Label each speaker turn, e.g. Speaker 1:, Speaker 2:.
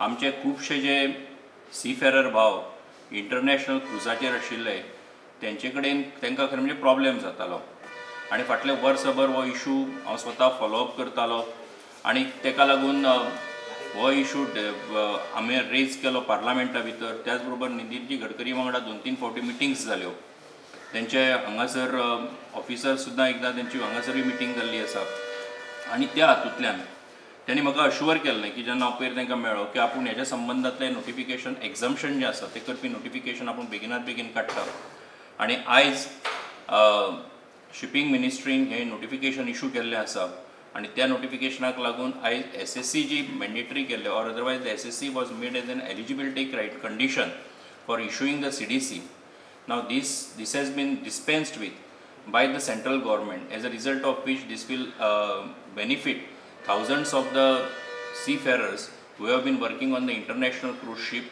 Speaker 1: आमचे खुबशे जे सीफेरर भाव इंटरनॅशनल क्रुजाचेर आशिल्ले, तेंचे कडेन तांकां खरें म्हणजे प्रॉब्लेम जातालो आनी फाटले वर्सभर हो इशू हांव स्वता फॉलोअप करतालो आनी ताका लागून हो इशू आमी रेज केलो पार्लामेंटा भितर. त्याच बरोबर नितीनजी गडकरी वांगडा 2-3 फावटी मिटिंग्स जाल्यो. तेंचे हांगासर ऑफिसर सुद्दां एकदां तेंची हांगासरूय मिटींग जाल्ली आसा आनी त्या हातूंतल्यान त्यांनी म्हाका अश्युअर केल्लें की जेन्ना हांव पयर तांकां मेळ्ळो की आपूण हेज्या संबंदांतलें नोटिफिकेशन एग्जम्पशन जें आसा तें करपी नोटिफिकेशन आपूण बेगिनात बेगीन काडटा. आनी आयज शिपींग मिनिस्ट्रीन हें नोटिफिकेशन इशू केल्लें आसा आनी त्या नोटिफिकेशनाक लागून आयज SSC जी मॅन्डेटरी केल्लें, or otherwise the SSC was made as an eligibility condition for issuing the CDC. Now this has been dispensed with by the central government, as a result of which this will benefit thousands of the seafarers who have been working on the international cruise ship.